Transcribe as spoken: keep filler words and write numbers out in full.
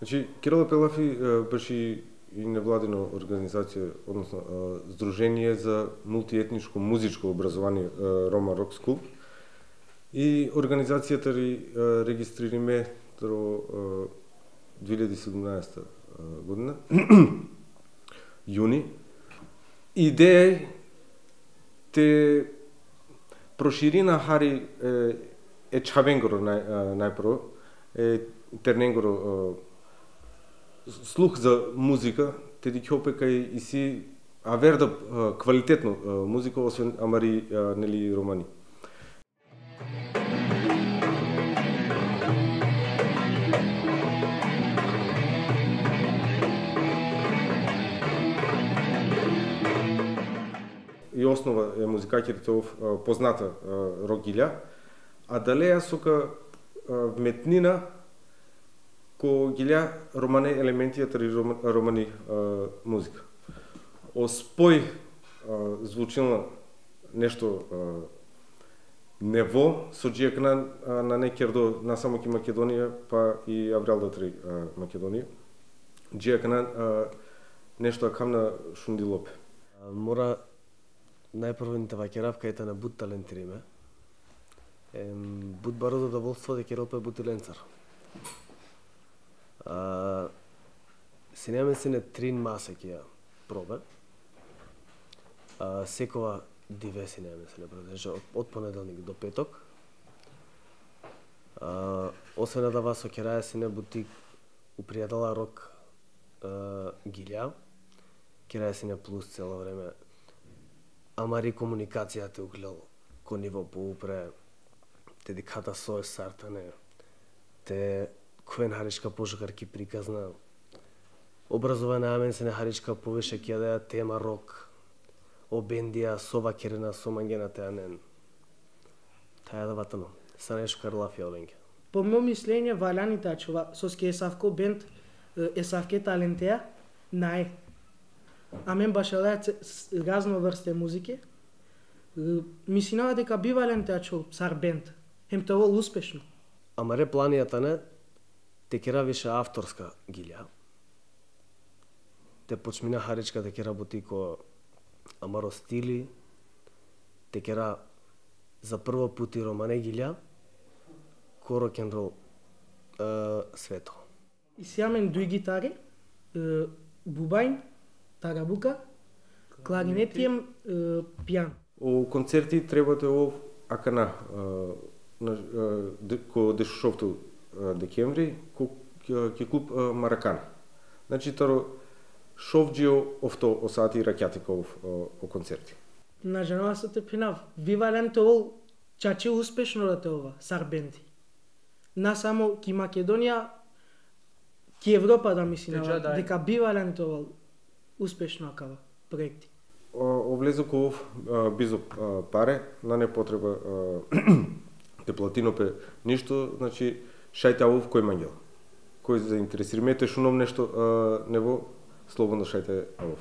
Znači, Kerala pe lafi, e, beši i nevladino organizacija, odnosno, e, združenie za multietničko muzičko obrazovanie, e, Roma Rock School. I organizacija tari, e, registririme taro, e, dve hiljade sedamnaesta, e, godina, juni. Ideja te proširina hari, e, e čhavengoro naj-, e, najprvo, e, ternengoro, e, sluh za muzika, te dikhel pe kaj isi aver da, e, kvalitetno, e, muzika, osven amari, e, neli, romani. I osnova e muzikakeri te ov, e, pozната, e, rok gilja, adaleja so ka, e, vmetnina ko gilja romane elementija tari rom-, romani, e, muzika. O spoj, e, zvučinela nešto, e, nevo, so dži akana, e, nane kerdo na samo ki Makedonija, pa i avralda tari, e, Makedonija. Dži akana, e, nešto akana šundilo pe. Mora najprvo te vakerav kaj tane but talentirime. Em, but baro zadovolstvo te kerel pe buti lencar. A, sine amen sine trin masakija probe. A, sekova dive sine amen sine probe, znači, od, od ponedelnik do petok. A, osven adava so keraja sine buti upri adala rok, e, gilja, keraja sine plus celo vreme. Amari komunikacija te uklel ko nivo poupre, te dikha ta so e sar tane, te khuven harička pošukar ki prikazna. Obrazovana amen sine harička poviše ki adaja tema rok. O bendija so vakerena, so mangena te anen. Tane adava tano. Sa naj šukar lafija olenge. Po mo mislenje, valjani te ačhova, soske esavko bend, e, esavke talenteja nae. Amen bašalea ce-, s-, razno vrste muzike. E, mislinava deka bi valjani te ačhol sar bend. Hem te ovol uspešno. Amare planija tane te kera više avtorska gilja. Te počmina harička te kera buti ko amaro stili, te kera za prvo puti romane gilja ko rokenrol, e, sveto. Isi amen duj gitare, e, bubanj, tarabuka, klarineti hem, e, pijan. O koncerti treba te ov akana, e, na, e, de-, ko dešušovto, e, dekembri, ko, e, ki klub, e, Marakana. Znači, taro šov dži o ofto o sati rakjate ka ov, e, o koncerti. Na džanava so te phinav, bi valjani te ovol čače uspešno da te ova, sar bendi. Na samo ki Makedonija, ki Evropa da mislinava, deka bi valjani te ovol uspešno akava proekti. O, o vlezo ko ov, e, bizo, e, pare, nane potreba, e, te platino pe ništo, znači, šaj te avol koj mangela. Koj zainteresirime te šunol nešto, e, nevo, slobodno šaj te avol.